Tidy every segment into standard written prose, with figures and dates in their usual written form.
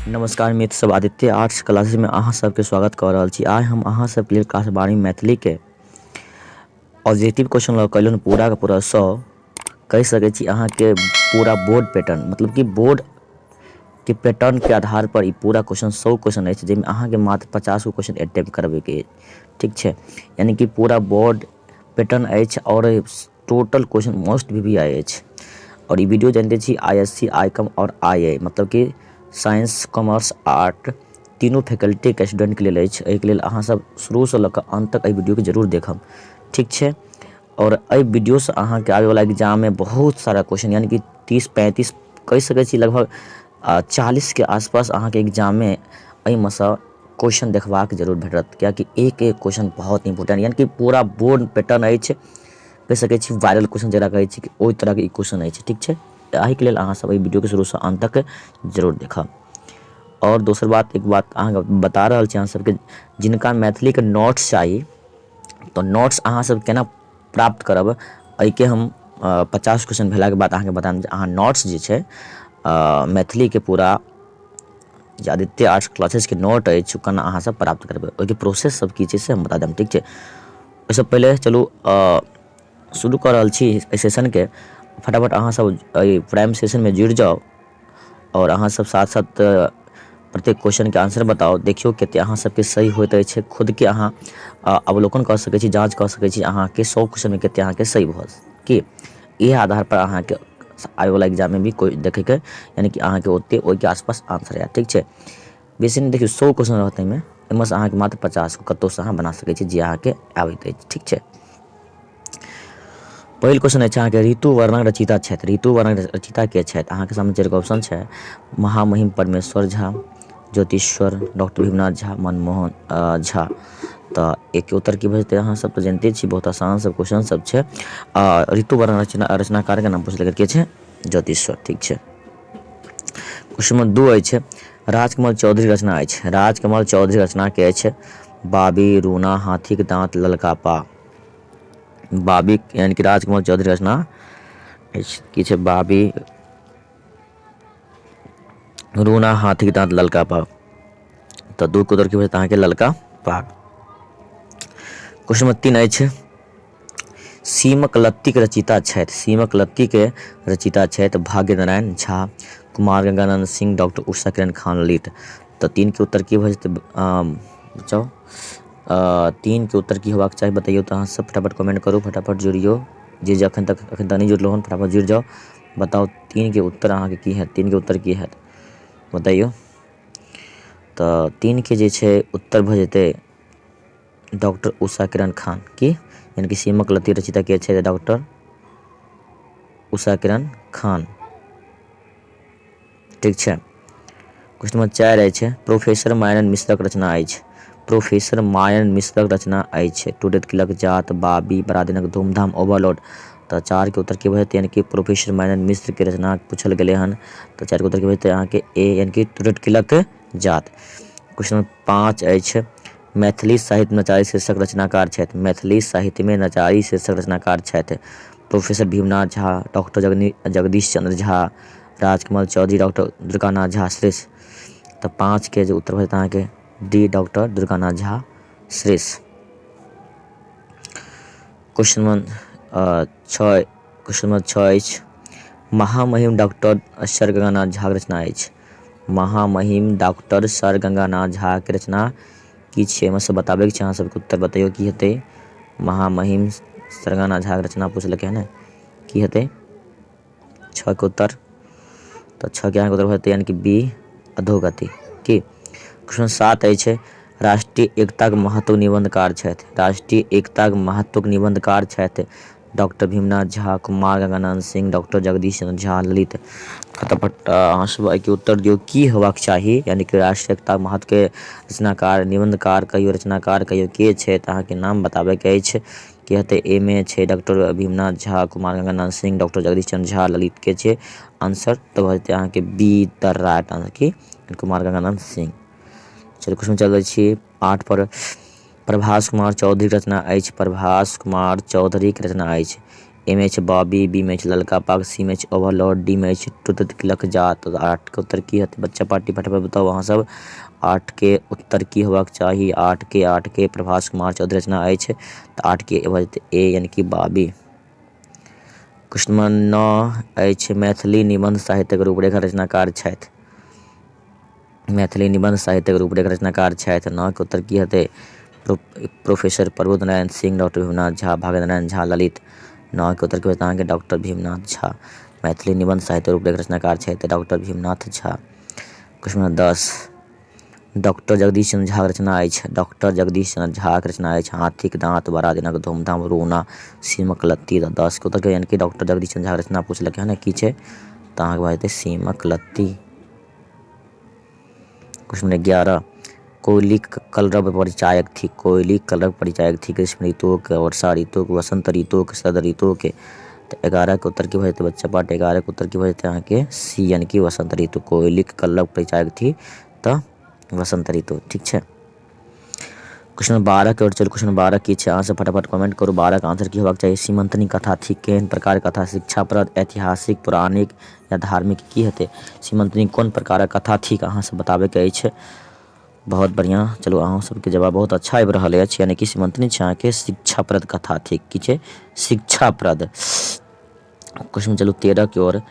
नमस्कार मित्र सब, आदित्य आर्ट्स क्लासेस में अहाँ सबके स्वागत कऽ रहल छी। आइ हम अहाँ सबके लेल क्लास 12वीं मैथिलीके ऑब्जेक्टिव क्वेश्चन लऽ कऽ एलहुँ। पूरा के पूरा 100 कहि सकै छी अहाँके पूरा बोर्ड पैटर्न, मतलब कि बोर्ड के पैटर्न के आधार पर ई पूरा क्वेश्चन 100 क्वेश्चन अछि, जाहिमे अहाँके मात्र 50 गो क्वेश्चन अटेम्प्ट करबैके अछि। ठीक छै, यानी कि पूरा बोर्ड पैटर्न अछि आओर टोटल क्वेश्चन मोस्ट भी आई अछि। और ई वीडियो जानते छी I S C, I com और आई ए, मतलब कि साइंस, कॉमर्स, आर्ट तीनू फैकल्टीके स्टूडेंटके लेल अछि। एहिके लेल अहाँ सब शुरूसँ लऽ कऽ अन्त तक एहि वीडियोके जरूर देखब। ठीक छै, और एहि वीडियोसँ अहाँके आबैवला एग्जाममे बहुत सारा क्वेश्चन, यानी कि 30 35 कहि सकै छी, लगभग 40के आसपास अहाँके एग्जाममे एहिमे सँ क्वेश्चन देखबाक जरूर भेटत, कियाकि एक एक क्वेश्चन बहुत इम्पोर्टेंट, यानी कि पूरा बोर्ड पैटर्न अछि। कहि सकै छी वायरल क्वेश्चन जकरा कहै छी कि ओहि तरहके ई क्वेश्चन अछि। ठीक छै, एहिके लेल अहाँ सब एहि वीडियोके शुरूसँ अन्त तक जरूर देखब। और दोसर बात, एक बात अहाँके बता रहल छी अहाँ सबके, जिनका मैथिलीके नोट्स चाही तऽ नोट्स अहाँ सब केना प्राप्त करब, एहिके हम 50 क्वेश्चन भेलाके बाद अहाँके बता देब। अहाँ नोट्स जे छै मैथिलीके पूरा जे आदित्य आर्ट्स क्लासेसके नोट अछि, ओ केना अहाँ सब प्राप्त करबै, ओहिके प्रोसेस सब की छै से हम बता देब। ठीक छै, ओहिसँ पहिले चलू शुरू कऽ रहल छी एहि सेशनके। फटाफट अहाँ सब एहि प्राइम सेशनमे जुड़ि जाउ आओर अहाँ सब साथ साथ प्रत्येक क्वेश्चनके आंसर बताउ। देखियौ कते अहाँ सबके सही होइत अछि। खुदके अहाँ अवलोकन कऽ सकै छी, जाँच कऽ सकै छी अहाँके 100 क्वेश्चनमे कते अहाँके सही भऽ की इएह आधार पर अहाँके आबैवला एग्जाममे भी कोइ देखैके, यानी कि अहाँके ओते ओहिके आसपास आंसर आयत। ठीक छै, बेसी नहि, देखियौ 100 क्वेश्चन रहत एहिमे, एहिमे अहाँके मात्र 50 गो कतहुसँ अहाँ बना सकै छी जे अहाँके आबैत अछि। ठीक छै, पहिल क्वेश्चन अछि अहाँके ऋतु वर्णक रचयिता छथि। ऋतु वर्णक रचयिता के छथि? अहाँके सामने चारि गो ऑप्शन छै: महामहिम परमेश्वर झा, ज्योतिश्वर, डॉक्टर भीमनाथ झा, मनमोहन झा। तऽ एके उत्तर की भऽ जेतै? अहाँ सब तऽ जानिते छी, बहुत आसान सब क्वेश्चन सब छै। आ ऋतु वर्णक रचनाकार के नाम पुछलकै, के छै? ज्योतिश्वर। ठीक छै, क्वेश्चन नंबर 2 अछि राजकमल चौधरी रचना अछि। राजकमल चौधरी रचना के अछि बाबी, रूना, हाथीक दाँत, ललका पा। बाबी यानी कि राजकमल चौधरी रचना अछि की छै? बाबी, रूना, हाथीक दाँत, ललका पा। तऽ 2 के उत्तर की भऽ जेतै अहाँके? ललका पाग। क्वेश्चन नंबर 3 अछि सीमक लत्तीक रचयिता छथि। सीमक लत्तीके रचयिता छथि भाग्यनारायण झा, कुमार गंगानंद सिंह, डॉक्टर उषा किरण खान, ललित। तऽ 3 के उत्तर की भऽ जेतै बचाउ? 3 के उत्तर की होबाक चाही बतैयौ तऽ अहाँ सब फटाफट कमेंट करू, फटाफट जुड़ियौ। जे जे अखन तक नहि जुड़लहुँ हन, फटाफट जुड़ि जाउ। बताउ 3 के उत्तर अहाँके की हैत? 3 के उत्तर की हैत बतैयौ। तऽ 3 के जे छै उत्तर भऽ जेतै डॉक्टर उषा किरण खान की, यानी कि सीमक लत्ती रचयिता के छै? डॉक्टर उषा किरण खान। ठीक छै, क्वेश्चन नंबर 4 अछि प्रोफेसर मायानंद मिश्रक रचना अछि। प्रोफेसर मायानंद मिश्रक रचना अछि टूटैत किलक जात, बाबी, बरादिनक धूमधाम, ओवरलोड। तऽ 4 के उत्तर की भऽ जेतै? यानी कि प्रोफेसर मायानंद मिश्र के रचना पूछल गेलै हन, तऽ 4 के उत्तर की भऽ जेतै अहाँके? ए, यानी कि टूटैत किलक जात। क्वेश्चन नंबर 5 अछि मैथिली साहित्य नचारी शीर्षक रचनाकार छथि। मैथिली साहित्यमे नचारी शीर्षक रचनाकार छथि professor Bhimnath Jha, doctor Jagdish Chandra Jha, Rajkamal Chaudhary, doctor Durganath Jha श्रेष्ठ। तऽ 5 के जे उत्तर भऽ जेतै अहाँके डी, डॉक्टर दुर्गानाथ झा श्रेष्ठ। क्वेश्चन नंबर 6, क्वेश्चन नंबर 6 अछि महामहिम डॉक्टर सर गंगानाथ झाक रचना अछि। महामहिम डॉक्टर सर गंगानाथ झाके रचना की छियै? एहिमे से बताबैके छै अहाँ सबके, उत्तर बतैयौ की हेतै। महामहिम सर गंगानाथ झाके रचना पुछलकै हन, की हेतै 6 के उत्तर? तऽ 6 के अहाँके उत्तर भऽ जेतै यानी कि बी, अधोगति। की क्वेश्चन 7 अछि राष्ट्रीय एकताक महत्व निबंधकार छथि। राष्ट्रीय एकताक महत्वक निबंधकार छथि डॉक्टर भीमनाथ झा, कुमार गंगानंद सिंह, डॉक्टर जगदीश चंद्र झा, ललित। फटाफट अहाँ सब एहिके उत्तर दियौ की होबाक चाही, यानी कि राष्ट्रीय एकता महत्वके रचनाकार, निबंधकार कहियौ, रचनाकार कहियौ, के छथि अहाँके नाम बताबैके अछि। की हेतै? ए मे छै डॉक्टर भीमनाथ झा, कुमार गंगानंद सिंह, डॉक्टर जगदीश चंद्र झा, ललित। के छै आंसर? तऽ भऽ जेतै अहाँके बी द राइट आंसर की कुमार गंगानंद सिंह। चलू क्वेश्चन चलै छी 8 पर। प्रभास कुमार चौधरीक रचना अछि। प्रभास कुमार चौधरीक रचना अछि ए मे अछि बॉबी, बी मे अछि ललका पाग, सी मे अछि ओवरलोड, डी मे अछि तुतकिलक जात। तऽ 8 के उत्तर की हेतै बच्चा पार्टी? फटाफट बताउ अहाँ सब, 8 के उत्तर की होबाक चाही? 8 के, 8 के प्रभास कुमार चौधरी रचना अछि। तऽ 8 के भऽ जेतै ए, यानी कि बॉबी। क्वेश्चन नंबर 9 अछि, मैथिली निबंध साहित्यक रूपरेखा रचनाकार छथि। मैथिली निबंध साहित्यक रूपरेखा रचनाकार छथि। 9 के उत्तर की हेतै? प्रोफेसर प्रबोध नारायण सिंह, डॉक्टर भीमनाथ झा, भाग्य नारायण झा ललित। 9 के उत्तर की होयत अहाँके? डॉक्टर भीमनाथ झा। मैथिली निबंध साहित्य रूपरेखा रचनाकार छथि doctor Bhimnath Jha. Question number 10, doctor Jagdish Chandra झाक रचना अछि। डॉक्टर जगदीश चंद्र झाक रचना अछि हाथीक दाँत, बड़ा दिनक धूमधाम, रूना, सीमक लत्ती। तऽ 10 के उत्तर यानी कि डॉक्टर जगदीश चंद्र झाक रचना पुछलक हँ की छै, तऽ अहाँके भऽ जेतै सीमक लत्ती। क्वेश्चन नंबर 11, कोयलीक कलरव परिचायक थिक। कोयलीक कलरव परिचायक थिक ग्रीष्म ऋतुक, वर्षा ऋतुक, वसंत ऋतुक, शरद ऋतुक। तऽ 11 के उत्तर की भऽ जेतै बच्चा पार्टी? 11 के उत्तर की भऽ जेतै अहाँके? सी, यानी कि वसंत ऋतु। कोयलीक कलरव परिचायक थिक तऽ वसंत ऋतु। ठीक छै, क्वेश्चन नंबर 12 के ओर चलू। क्वेश्चन 12 की छै? अहाँ सब फटाफट कमेंट करू, 12 के आंसर की होबाक चाही? सीमंतनी कथा थिक केहन प्रकार कथा? शिक्षाप्रद, ऐतिहासिक, पौराणिक या धार्मिक? की हेतै? सीमंतनी कोन प्रकारक कथा थिक, अहाँ सब बताबैके अछि। बहुत बढ़िआँ, चलू अहाँ सबके जवाब बहुत अच्छा आबि रहल अछि। यानी कि सीमंतनी छै अहाँके शिक्षाप्रद कथा थिक। की छै? शिक्षाप्रद। क्वेश्चन चलू 13 के ओर।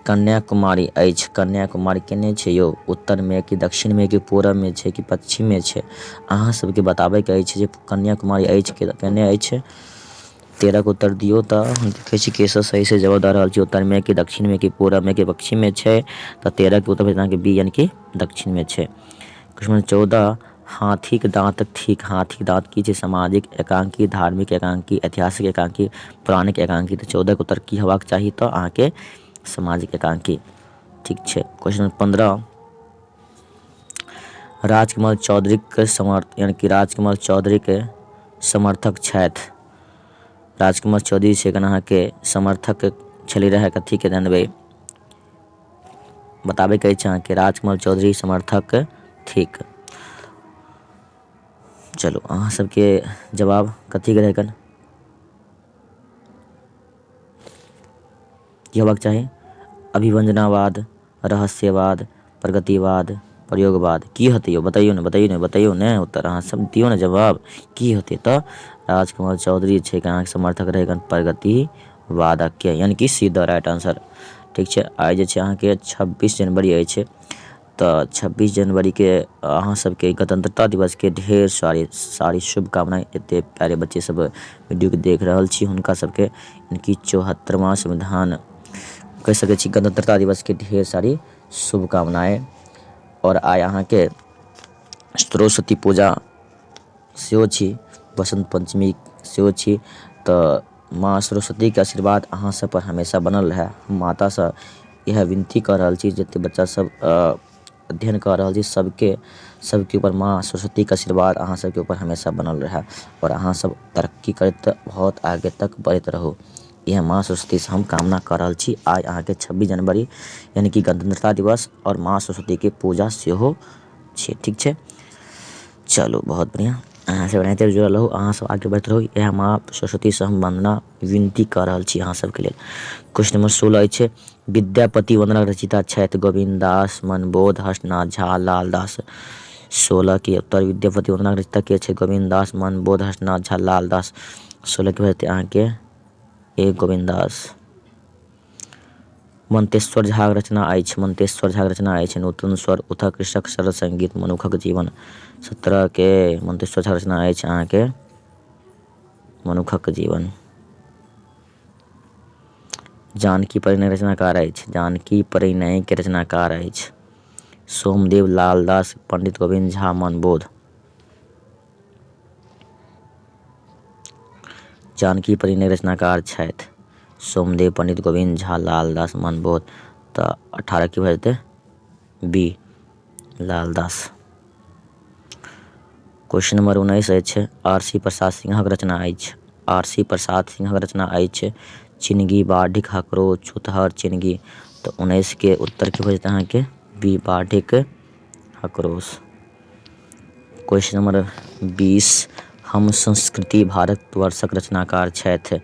कन्याकुमारी अछि। कन्याकुमारी केने छै यौ? उत्तरमे कि दक्षिणमे कि पूरबमे छै कि पश्चिममे छै? अहाँ सबके बताबैके अछि जे कन्याकुमारी अछि केने अछि। 13 के उत्तर दियौ। तऽ हम देखै छी के सब सही से जवाब दऽ रहल छी। उत्तरमे कि दक्षिणमे कि पूरबमे कि पश्चिममे छै? तऽ 13 के उत्तर अहाँके बी, यानी कि दक्षिणमे छै। क्वेश्चन 14, हाथीक दाँत थिक। हाथीक दाँत की छै? सामाजिक एकांकी, धार्मिक एकांकी, ऐतिहासिक एकांकी, पौराणिक एकांकी। तऽ 14 के उत्तर की हेबाक चाही? तऽ अहाँके सामाजिक एकांकी। ठीक छै, क्वेश्चन 15, राजकमल चौधरीके समर्थ, यानी कि राजकमल चौधरीके समर्थक छथि। राजकमल चौधरी छै अहाँके समर्थक छलै रहै कथीके? ध्यान देबै, बताबैके अछि अहाँके, राजकमल चौधरी समर्थक थिक। चलू, अहाँ सबके जवाब कथीके रहै? कन की होबाक चाही? अभिव्यंजनावाद, रहस्यवाद, प्रगतिवाद, प्रयोगवाद। की होतै यौ? बतैयौ ने, बतैयौ ने, बतैयौ ने उत्तर। अहाँ सब दियौ ने जवाब, की होतै? तऽ राजकमल चौधरी छै अहाँके समर्थक रहै प्रगतिवादके, यानी कि सी द राइट आंसर। ठीक छै, आइ जे छै अहाँके 26 जनवरी अछि, तऽ 26 जनवरीके अहाँ सबके गणतंत्रता दिवसके ढेर सारी सारी शुभकामना। एते प्यारे बच्चे सब वीडियोके देख रहल छी, हुनका सबके यानी 74वां संविधान कहि सकै छी गणतंत्रता दिवसके ढेर सारी शुभकामनाएँ। आओर आइ अहाँके सरस्वती पूजा सेहो छी, बसन्त पञ्चमी सेहो छी। तऽ माँ सरस्वतीके आशीर्वाद अहाँ सब पर हमेशा बनल रहए, हम मातासँ इएह विनती कऽ रहल छी। जते बच्चा सब अध्ययन कऽ रहल छी, सबके सबके ऊपर माँ सरस्वतीके आशीर्वाद अहाँ सबके ऊपर हमेशा बनल रहए आओर अहाँ सब तरक्की करैत बहुत आगे तक बढ़ैत रहू, इएह माँ सरस्वतीसँ हम कामना कऽ रहल छी। आइ अहाँके 26 जनवरी यानी कि गणतंत्रता दिवस आओर माँ सरस्वतीके पूजा सेहो छै। ठीक छै, चलू बहुत बढ़िआँ। अहाँ सब एनाहिते जुड़ल रहू, अहाँ सब आगे बढ़ैत रहू, इएह माँ सरस्वतीसँ हम वन्दना विनती कऽ रहल छी अहाँ सबके लेल। क्वेश्चन नंबर 16 अछि, विद्यापति वन्दनाक रचयिता छथि गोविन्द दास, मनबोध, हर्षनाथ झा, लाल दास। 16 के उत्तर, विद्यापति वन्दनाक रचयिता के छै? गोविन्द दास, मनबोध, हर्षनाथ झा, लाल दास। 16 के भऽ जेतै अहाँके ए, गोविन्द दास। मंतेश्वर झाक रचना अछि। मंतेश्वर झाक रचना अछि नूतन स्वर, उथक कृषक, सरल संगीत, मनुखक जीवन। 17 के मंतेश्वर झाक रचना अछि अहाँके मनुखक जीवन। जानकी परिणय रचनाकार अछि। जानकी परिणय के रचनाकार अछि सोमदेव, लालदास, पंडित गोविन्द झा, मनबोध। जानकी परिणय रचनाकार छथि सोमदेव, पंडित गोविन्द झा, लालदास, मनबोध। तऽ 18 की भऽ जेतै? बी, लालदास। क्वेश्चन नंबर 19 अछि, आर सी प्रसाद सिंहक रचना अछि। आर सी प्रसाद सिंहक रचना अछि चिनगी, बाढ़िक हकरो, छुतहर, चिनगी। तऽ 19 के उत्तर की भऽ जेतै अहाँके? बी, बाढ़िक हकरोस। क्वेश्चन नंबर 20, हम संस्कृति भारतवर्षक रचनाकार छथि।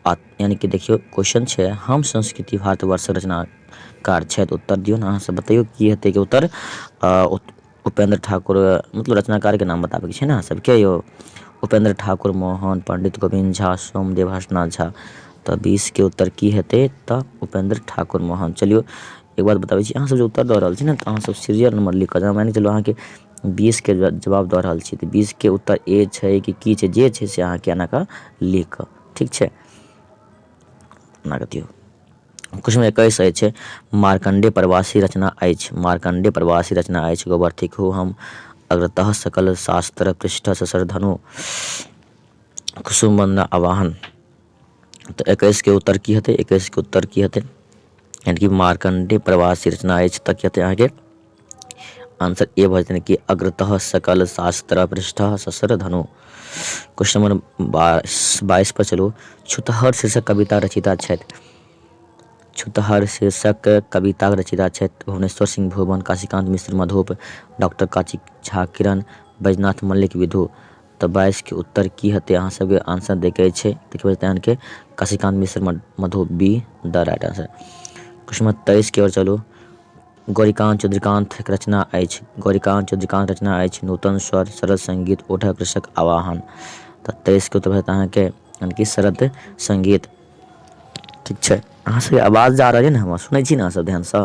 यानी कि देखियौ क्वेश्चन छै हम संस्कृति भारतवर्षक रचनाकार छथि उत्तर दियौ ने अहाँ सब बतैयौ की हेतै के उत्तर उपेंद्र ठाकुर मतलब रचनाकारके नाम बताबैके छै ने अहाँ सबके यौ उपेंद्र ठाकुर मोहन पंडित गोविन्द झा सोमदेव हर्षनाथ झा तऽ 20के उत्तर की हेतै तऽ उपेंद्र ठाकुर मोहन। चलियौ एक बात बताबै छी अहाँसभ जे उत्तर दऽ रहल छी ने तऽ अहाँसभ सीरियल नंबर लिख कऽ जेना मानि कऽ चलू अहाँके 20के जवाब दऽ रहल छी तऽ 20के उत्तर ए छै कि की छै जे छै से अहाँके एना कऽ लिख कऽ ठीक छै एना कऽ दियौ। क्वेश्चन 21 अछि मार्कण्डेय प्रवासी रचना अछि मार्कण्डेय प्रवासी रचना अछि गोबर थिकहु हम अग्रतः सकल शास्त्र पृष्ठ ससर धनु कुसुम वन्दना आवाहन। तऽ 21के उत्तर की हेतै 21के उत्तर की हेतै यानि कि मार्कण्डेय प्रवासी रचना अछि तऽ की हेतै अहाँके आंसर ए भऽ जेतै कि अग्रतः सकल शास्त्र पृष्ठ ससर धनु। क्वेश्चन नंबर 22 पर चलू। छुतहर शीर्षक कविता रचयिता छथि छुतहर शीर्षक कविताक रचयिता छथि भुवनेश्वर सिंह भुवन काशीकांत मिश्र मधुप डॉक्टर काची झा किरण बैजनाथ मल्लिक विधु। तऽ 22के उत्तर की हेतै अहाँ सबके आंसर दैके छै देखबै तऽ अहाँके Kashikant Mishra Madhup B the right answer. Question number 23 के ओर चलू। गौरीकांत चंद्रकांत रचना अछि गौरीकांत चंद्रकांत रचना अछि नूतन स्वर शरद संगीत ओठक कृषक आवाहन। तऽ 23के उत्तर भऽ अहाँके यानि कि शरद संगीत। ठीक छै अहाँ सबके आवाज जा रहल यऽ ने हमर सुनै छी ने अहाँ सब ध्यानसँ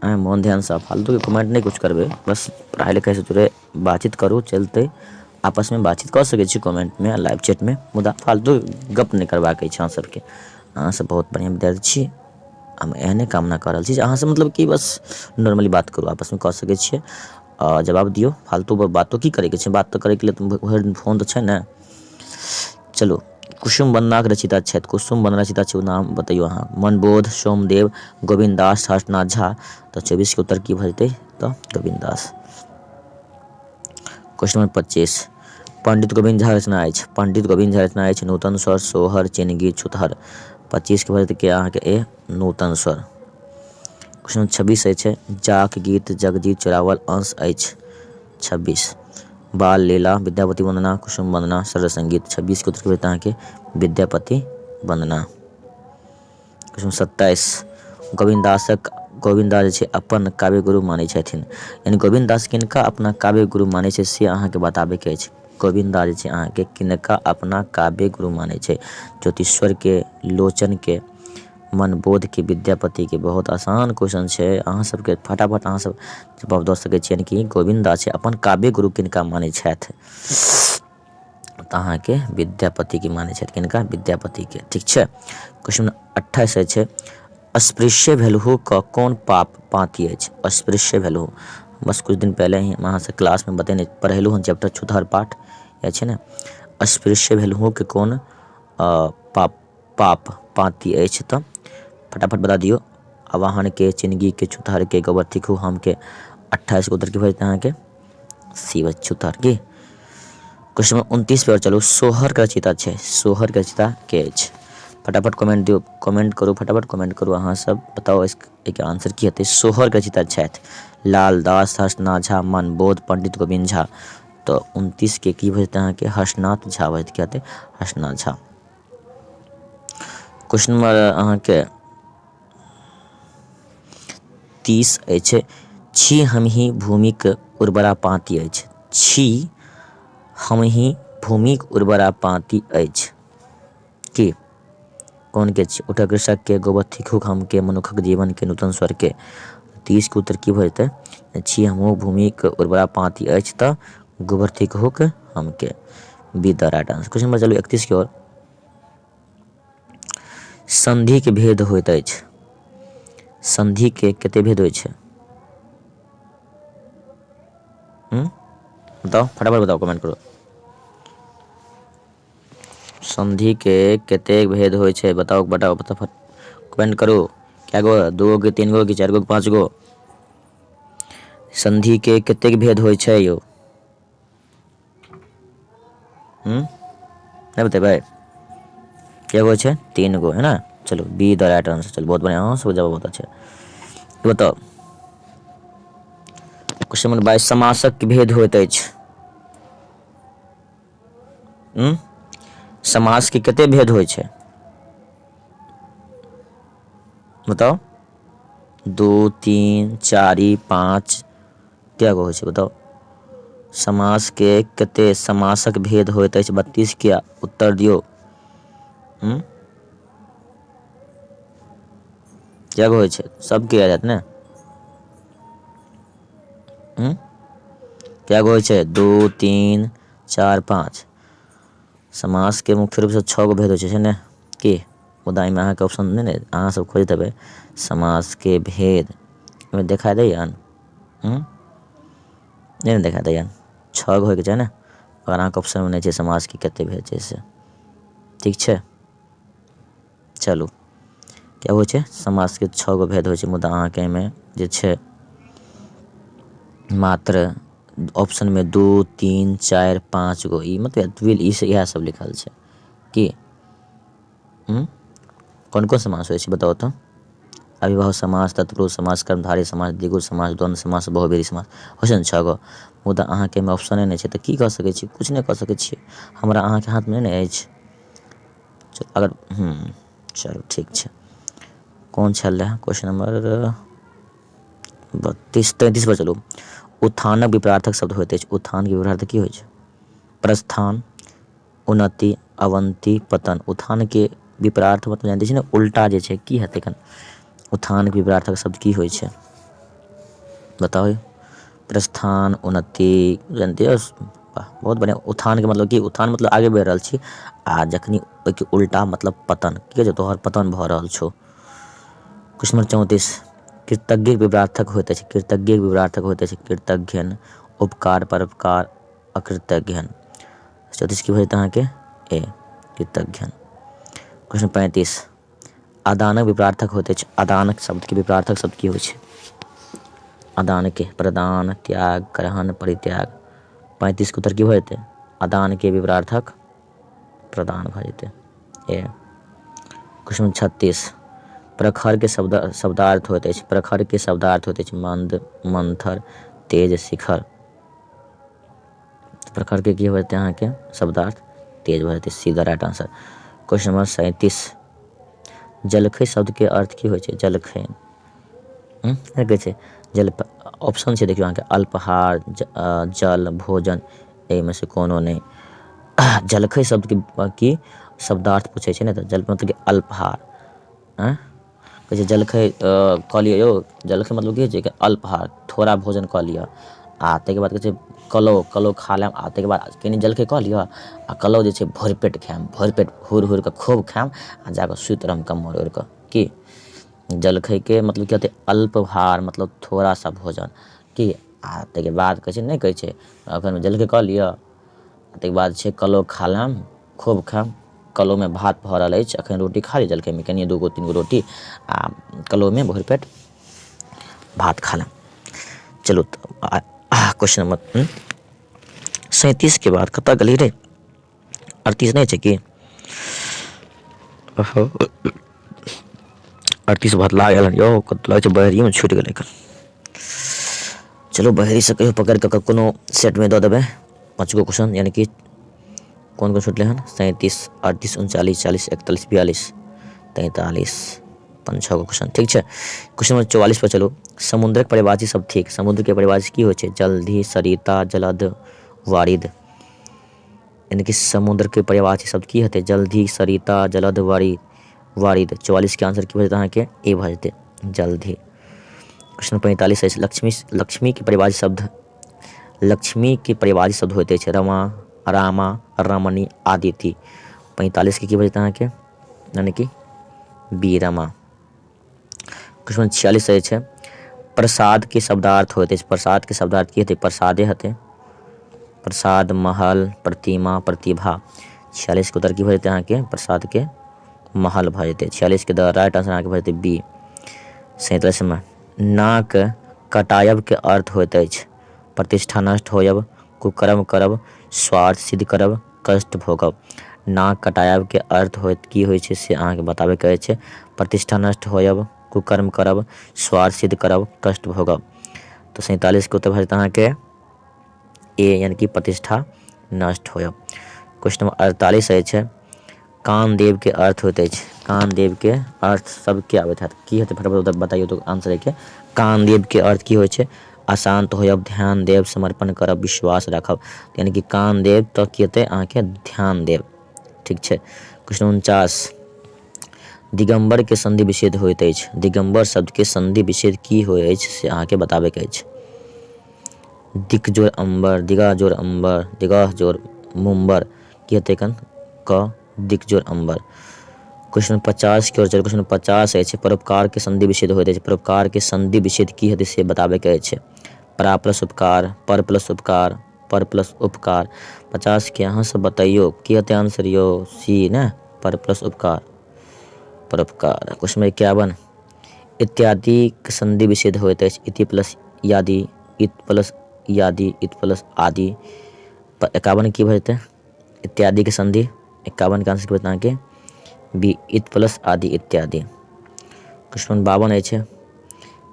आँय मोन ध्यानसँ फालतूके कमेंट नहि किछु करबै बस पढ़ाइ लिखाइसँ जुड़े बातचीत करू चलतै आपसमे बातचीत कऽ सकै छी कमेंटमे लाइव चैटमे मुदा फालतू गप नहि करबाक अछि अहाँ सबके। अहाँ सब बहुत बढ़िआँ विद्यार्थी छी हम एहने कामना कऽ रहल छी जे अहाँसँ मतलब कि बस नॉर्मली बात करू आपसमे कऽ सकै छियै आ जवाब दियौ फालतू बातो की करैके छै बात तऽ करैके लेल तऽ भरि दिन फोन तऽ छै ने। चलू कुसुम वन्दनाक रचयिता छथि कुसुम वन्दना रचयिता छै ओ नाम बतैयौ अहाँ मनबोध सोमदेव गोविन्द दास हर्षनाथ झा। तऽ 24के उत्तर की भऽ जेतै तऽ गोविन्द दास। क्वेश्चन नंबर 25 पंडित गोविन्द झा रचना अछि पंडित गोविन्द झा रचना अछि नूतन स्वर सोहर चिनगी छुतहर। 25के भऽ जेतै के अहाँके ए नूतन स्वर। क्वेश्चन नंबर 26 अछि जाक गीत जगजीत चोरावल अंश अछि 26 बाल लीला विद्यापति वंदना कुसुम वंदना सरल संगीत। 26के उत्तर के अहाँके विद्यापति वंदना। क्वेश्चन 27 गोविन्द गोविन्द दास जे छै अपन काव्य गुरु मानै छथिन यानी गोविन्द दास किनका अपना काव्य गुरु मानै छै से अहाँके बताबैके अछि। गोविन्द दास जे छै अहाँके किनका अपना काव्य गुरु मानै छै ज्योतिश्वर के लोचन के मनबोध के विद्यापति के। बहुत आसान क्वेश्चन छै अहाँ सबके फटाफट अहाँ सब जवाब दऽ सकै छियै यानी कि गोविन्द दास छै अपन काव्य गुरु किनका मानै छथि तऽ अहाँके विद्यापतिके मानै छथि किनका विद्यापतिके। ठीक छै क्वेश्चन 28 अछि अस्पृश्य भेलहु क कोन पाप पाँति अछि अस्पृश्य भेलहु। बस कुछ दिन पहले ही हम अहाँसँ क्लासमे बतेने पढ़ेलहुँ हन चैप्टर छुतहर पाठ या छै ने अस्पृश्य भेलहु के कोन पाप पाप पाँति अछि तऽ फटाफट बता दियौ। आवाहन के चिनगी के छुतहर के गोबर थिकहु हम के। 28 के उत्तर की भऽ जेतै अहाँके सी भऽ छुतहर की। क्वेश्चन नंबर 29 पर चलू। सोहर के रचयिता छै सोहर के रचयिता के अछि फटाफट कमेंट दियौ कमेंट करू फटाफट कमेंट करू अहाँ सब बताउ एहिके आंसर की हेतै। सोहर के रचयिता छथि लाल दास हर्षनाथ झा मनबोध पंडित गोविन्द झा। तऽ 29 के की भऽ जेतै अहाँके हर्षनाथ झा भऽ जेतै की हेतै हर्षनाथ झा। क्वेश्चन नंबर अहाँके 30 अछि छी हमही भूमिक उर्वरा पाँति अछि छी हमही भूमिक उर्वरा पाँति अछि की कोन के छी उठक कृषक के गोबर थिकहुक हम के मनुखक जीवन के नूतन स्वर के। 30 के उत्तर की भऽ जेतै छी हमहूँ भूमिक उर्वरा पाँति अछि तऽ गोबर थिकहुक हम के be the right answer. Question number चलू 31 के ओर। संधि के भेद होइत अछि संधि के कते भेद होइ छै बताउ फटाफट बताउ कमेंट करू। संधि के कतेक भेद होइ छै बताउ बताउ फटाफट कमेंट करू। कै गो 2 गो कि 3 गो कि 4 गो कि 5 गो संधि के कतेक भेद होइ छै यौ नहि बतेबै कै गो छै 3 गो है ना। चलो बी the right answer. चलो बहुत बढ़िया अहाँ सब जवाब बहुत अच्छा। बताउ क्वेश्चन नंबर 22 समासक भेद होइत अछि समास के कते भेद होइ छै बताउ दू तीन चारि पाँच कए गो होइ छै बताउ समासके कते समासक भेद होइत अछि 32के उत्तर दियौ। हूँ कए गो होइ छै सबके आ जायत ने। हूँ कए गो होइ छै दू तीन चारि पाँच। समासके मुख्य रूपसँ छओ गो भेद होइ छै ने की मुदा एहिमे अहाँके ऑप्शन नहि ने अहाँ सब खोजि देबै समासके भेद ओहिमे देखा दैया हूँ नहि ने देखा दैया छओ गो होइके चाही ने अगर अहाँके ऑप्शनमे नहि छै समासके कतेक भेद छै से ठीक छै। चलू क्या होइ छै समासके छओ गो भेद होइ छै मुदा अहाँके एहिमे जे छै मात्र ऑप्शनमे दू तीन चारि पाँच गो ई मतलब ई इएह सब लिखल छै की। हूँ कोन कोन समास होइ छै बताउ तऽ। अविभाव समास तत्पुरुष समास कर्मधारी समास द्विगु समास द्वन्द्व समास बहुव्रीहि समास होइ छै ने छओ गो। मुदा अहाँके एहिमे ऑप्शने नहि छै तऽ की कऽ सकै छी किछु नहि कऽ सकै छियै हमरा अहाँके हाथमे नहि ने अछि। अगर चलू ठीक छै। कोन छल रहै क्वेश्चन नंबर 32 33 पर चलू। उत्थानक विपरार्थक शब्द होइत अछि। उत्थानके विपरार्थक की होइ छै प्रस्थान उन्नति अवन्ति पतन। उत्थानके विपरार्थ मतलब जानते छी ने उल्टा जे छै की हेतै एखन उत्थानके विपरार्थक शब्द की होइ छै बताउ। प्रस्थान उन्नति जानते हो बहुत बढ़िआँ। उत्थानके मतलब की उत्थान मतलब आगे बढ़ि रहल छी आ जखनी ओहिके उल्टा मतलब पतन की कहै छै तोहर पतन भऽ रहल छौ। क्वेश्चन नंबर 34 कृतज्ञ विपरार्थक होइत अछि। कृतज्ञ विपरार्थक होइत अछि कृतज्ञ उपकार परोपकार अकृतज्ञ। 34 की भऽ जेतै अहाँके ए कृतज्ञ। क्वेश्चन 35 अदानक विपरार्थक होइत अछि। अदानक शब्दके विपरार्थक शब्द की होइ छै अदानके प्रदान त्याग ग्रहण परित्याग। 35के उत्तर की भऽ जेतै अदानके विपरार्थक प्रदान भऽ जेतै ए। क्वेश्चन 36 प्रखरके शब्द शब्दार्थ होइत अछि। प्रखरके शब्दार्थ होइत अछि मंद मंथर तेज शिखर। प्रखरके की हो जेतै अहाँके शब्दार्थ तेज भऽ जेतै सीधा राइट आंसर। क्वेश्चन नंबर 37 जलखै शब्दके अर्थ की होइ छै जलखै कहै छै जल ऑप्शन छै देखियौ अहाँके अल्पहार जल भोजन एहिमे से कोनो नहि। जलखै शब्दके की शब्दार्थ पूछै छै ने तऽ जल मतलब कि अल्पहार। आँय कहै छै जलखै कऽ लिअ यौ जलखै मतलब की होइ छै कि अल्पहार थोड़ा भोजन कऽ लिअ आ ताहिके बाद कहै छै कलो कलो खा लेब आ ताहिके बाद कनि जलखै कऽ लिअ आ कलो जे छै भरि पेट खायब भरि पेट हुरि हुरि कऽ खूब खायब आ जाकऽ सुति रहब कम्बल ओढ़ि कऽ की जलखैके मतलब की होतै अल्पहार मतलब थोड़ा सा भोजन की आ ताहिके बाद कहै छै नहि कहै छै एखन जलखै कऽ लिअ ताहिके बाद छै कलो खा लेब खूब खायब कलोमे भात भरल अछि एखन रोटी खा ली जलखैमे कनि 2 गो 3 गो रोटी आ कलोमे भरि पेट भात खा लेब। चलू तऽ क्वेश्चन नंबर 37 के बाद कतऽ गेली रे 38 नहि छै की 38 बदला गेल यौ कतऽ लगै छै बहरिएमे छुटि गेलै। चलू बहरीसँ कहियो पकड़ि कऽ कोनो सेटमे दऽ देबै 5 गो क्वेश्चन यानी कि कोन कोन छुटलै हन 37 38 39 40 41 42 43 5 6 गो क्वेश्चन ठीक छै। क्वेश्चन नंबर 44 पर चलू। समुद्रक परिभाषी सब ठीक समुद्रके परिभाषी की होइ छै जलधि सरिता जलद वारिद यानी कि समुद्रके परिभाषी शब्द की हेतै जलधि सरिता जलद वारिद। 44 के आंसर की भऽ जेतै अहाँके ए भऽ जेतै जलधि। क्वेश्चन 45 अछि लक्ष्मी लक्ष्मीके परिभाषी शब्द लक्ष्मीके परिभाषी शब्द होइत अछि रमा रामा रमणी आदिति। 45 के की भऽ जेतै अहाँके यानी कि बी रमा। क्वेश्चन 46 अछि प्रसाद के शब्दार्थ होइत अछि। प्रसाद के शब्दार्थ की हेतै प्रसादे हेतै प्रसाद महल प्रतिमा प्रतिभा। 46 के उत्तर की भऽ जेतै अहाँके प्रसाद के महल भऽ जेतै। 46 के द राइट आंसर अहाँके भऽ जेतै बी। 47 में नाक कटायब के अर्थ होइत अछि प्रतिष्ठा नष्ट होयब कुकर्म करब स्वार्थ सिद्ध करब कष्ट भोगब। नाक कटायब के अर्थ होइत की होइ छै से अहाँके बताबैके अछि प्रतिष्ठा नष्ट होयब कुकर्म करब स्वार्थ सिद्ध करब कष्ट भोगब। तऽ 47 के उत्तर भऽ जेतै अहाँके ए यानी कि प्रतिष्ठा नष्ट होयब। क्वेश्चन नंबर 48 अछि कामदेव के अर्थ होइत अछि। कान देवके अर्थ सबके आबैत हैत की हेतै फटाफट बताइयो तऽ आंसर एहिके। कान देवके अर्थ की होइ छै? अशान्त होयब, ध्यान देब, समर्पण करब, विश्वास राखब। यानी कि कान देब तऽ की हेतै अहाँके? ध्यान देब। ठीक छै। क्वेश्चन 49, दिगंबर के संधि विच्छेद होइत अछि। दिगंबर शब्द के संधि विच्छेद की होइ अछि से अहाँके बताबैके अछि। दिक जोड़ अंबर, दिगा जोड़ अंबर, दिगाह जोड़ मुम्बर, की हेतै एखन? क दिक जोड़ अंबर। क्वेश्चन 50 के ओर चलू। क्वेश्चन 50 अछि, परोपकार के संधि विच्छेद होइत अछि। परोपकार के संधि विच्छेद की हेतै से बताबैके अछि। परा प्लस उपकार, पर प्लस उपकार, पर प्लस उपकार। 50 के अहाँ सब बतैयौ की हेतै आंसर यौ? सी ने, पर प्लस उपकार, परोपकार। क्वेश्चन नंबर 51, इत्यादि के संधि विच्छेद होइत अछि। इति प्लस यादि, इत प्लस यादि, इत प्लस आदि। 51 की भऽ जेतै इत्यादि के संधि? 51 के आंसर की भऽ जेतै अहाँके? बी, इत प्लस आदि, इत्यादि। क्वेश्चन 52 अछि,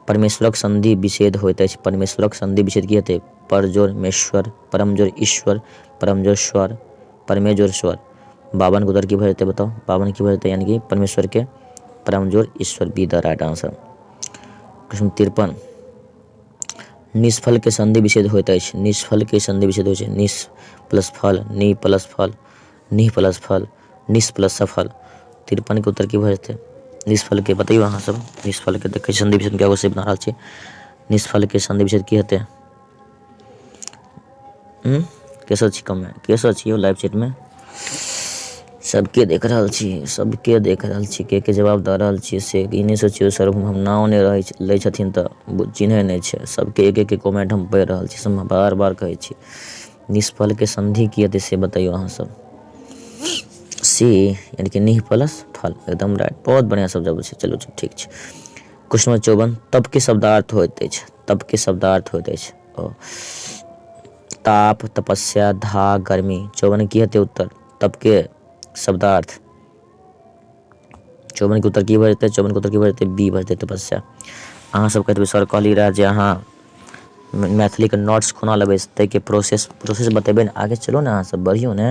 परमेश्वरक संधि विच्छेद होइत अछि। परमेश्वरक संधि विच्छेद की हेतै? पर जोर मेश्वर, परम जोर ईश्वर, परम जोर स्वर, परमे जोर स्वर। 52 के उत्तर की भऽ जेतै बताउ? 52 की भऽ जेतै? यानी कि परमेश्वर के परम जोर ईश्वर, be the right answer. Question 53, निष्फल के संधि विच्छेद होइत अछि। निष्फल के संधि विच्छेद होइ छै निष प्लस फल, नि प्लस फल, निह प्लस फल, निष प्लस सफल। 53 के उत्तर की भऽ जेतै निष्फल के? बतैयौ अहाँ सब निष्फल के। देखै संधि विच्छेद क्या से बना रहल छी। निष्फल के संधि विच्छेद की हेतै? के सब छी कमे, के सब छी लाइव चैट में? सबके देख रहल छी, सबके देख रहल छी, के के जवाब दऽ रहल छी से ई नहि सोचियौ सर हम नाम नहि रहै लै छथिन तऽ चिन्है नहि छै। सबके एक एक कमेंट हम पढ़ि रहल छी, सब बार बार कहै छी। निष्फलके संधि की हेतै से बतैयौ अहाँ सब। सी, यानी कि निह प्लस फल, एकदम राइट। बहुत बढ़िआँ सब जवाब छै। चलू ठीक छै। क्वेश्चन नंबर 54, तप के शब्दार्थ होइत अछि। तप के शब्दार्थ होइत अछि ओ ताप, तपस्या, धा, गर्मी। 54 की हेतै उत्तर? तप के शब्दार्थ 54 के उत्तर की भऽ जेतै? 54 के उत्तर की भऽ जेतै? बी भऽ जेतै, तपस्या। अहाँ सब कहैत सर कहली रहए जे अहाँ मैथिलीके नोट्स कोना लेबै, ताहिके प्रोसेस बतेबै ने। आगे चलू ने, अहाँ सब बढ़ियौ ने।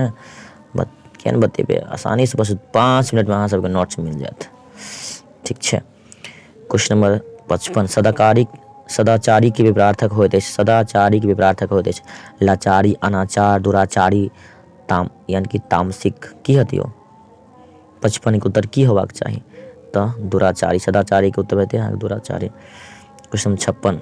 किया नहि बतेबै? आसानीसँ बस 5 मिनटमे अहाँ सबके नोट्स मिल जायत। ठीक छै। क्वेश्चन नंबर 55, सदाकारी सदाचारी के विपरार्थक होइत अछि। सदाचारी के विपरार्थक होइत अछि लाचारी, अनाचार, दुराचारी, ताम यानी कि तामसिक। की हेतै यौ? 55 के उत्तर की होबाक चाही? तऽ दुराचारी। सदाचारी के उत्तर हेतै अहाँके दुराचारी। क्वेश्चन 56,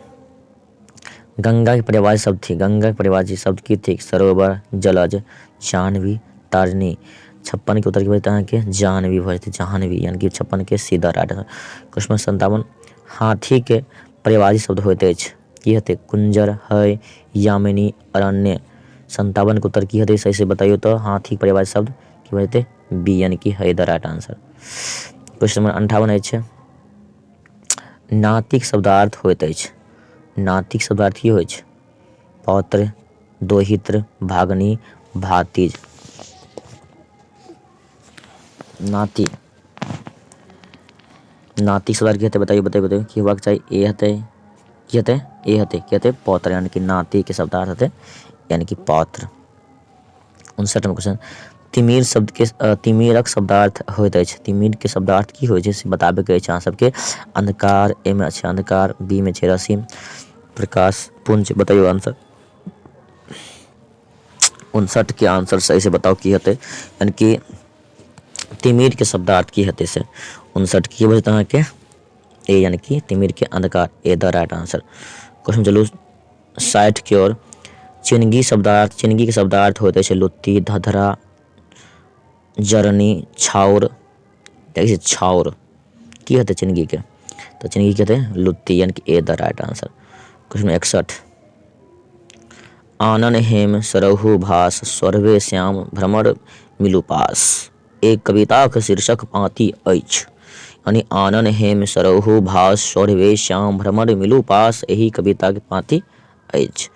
गंगा के पर्यायवाची शब्द थिक। गंगा के पर्यायवाची शब्द की थिक? सरोवर, जलज, जाह्नवी, तारिणी। 56 के उत्तर की भऽ जेतै अहाँके? जाह्नवी भऽ जेतै, जाह्नवी, यानी कि 56 के सीधा राइट आंसर। क्वेश्चन 57, हाथी के पर्यायवाची शब्द होइत अछि। की हेतै? कुंजर, है, यामिनी, अरण्य। 57 के उत्तर की हेतै सही से बतैयौ तऽ। हाथी के पर्यायवाची शब्द की भऽ जेतै? बी, यानी कि है the right answer. Question number 58 अछि, नातिक शब्दार्थ होइत अछि। नातिक शब्दार्थ की होइ छै? पौत्र, दोहित्र, भागनी, भातिज। नाति, नातिक शब्दार्थ की हेतै? बताइए बताइए बताइए की होबाक चाही? ए हेतै? की हेतै? ए हेतै? की हेतै? पौत्र, यानी कि नाति के शब्दार्थ हेतै यानी कि पौत्र। 59 नंबर क्वेश्चन, तिमिर शब्द के तिमिरक शब्दार्थ होइत अछि। तिमिर के शब्दार्थ की होइ छै से बताबैके अछि अहाँ सबके। अंधकार ए में अछि अंधकार, बी में छै रसीम, प्रकाश, पुंज। बताइयो आंसर 59 के आंसर सही से बताओ की हेतै, यानी कि तिमिर के शब्दार्थ की हेतै से। 59 की भऽ जेतै अहाँके? ए, यानी कि तिमिर के अंधकार, A the right answer. Question चलू 60 के ओर। चिनगी शब्दार्थ, चिनगी के शब्दार्थ होइत अछि लुत्ती, धधरा, जरनी, छाउर। देखै छी छाउर की हेतै चिनगी के? तऽ चिनगी के हेतै लुत्ती, यानी कि A the right answer. Question 61, आनन हेम सरहु भास स्वर्वे श्याम भ्रमर मिलु पास, एक कविताक शीर्षक पाँति अछि। यानी आनन हेम सरहु भास सौरवे श्याम भ्रमर मिलु पास एहि कविताक पाँति अछि।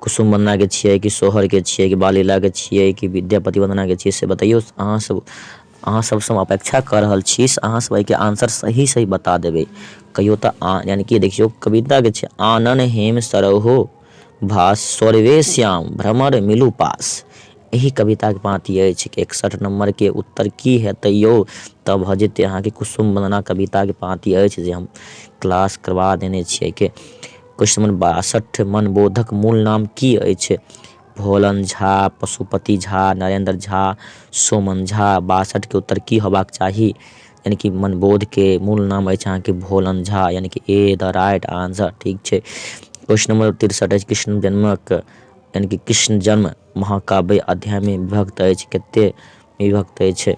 कुसुम वन्दनाके छियै कि सोहरके छियै कि बाललीलाके छियै कि विद्यापति वन्दनाके छियै से बतैयौ अहाँ सब। अहाँ सबसँ हम अपेक्षा कऽ रहल छी से अहाँ सब एहिके आंसर सही सही बता देबै। कहियौ तऽ यानी कि देखियौ कविताके छै आनन हेम सरहो भास सौरवे श्याम भ्रमर मिलु पास, एहि कविताके पाँति अछि। 61 नम्बरके उत्तर की हेतै यौ? तऽ भऽ जेतै अहाँके कुसुम वन्दना कविताके पाँति अछि जे हम क्लास करबा देने छियै के। क्वेश्चन नम्बर 62 मनबोधक मूल नाम की अछि? भोलन झा, पशुपति झा, नरेन्द्र झा, सोमन झा। 62के उत्तर की होबाक चाही? यानी कि मनबोधके मूल नाम अछि अहाँके भोलन झा, यानी कि ए द राइट आंसर। ठीक छै। क्वेश्चन नम्बर 63 अछि कृष्ण जन्मक यानी कि कृष्ण जन्म महाकाव्य अध्यायमे विभक्त अछि। कते विभक्त अछि?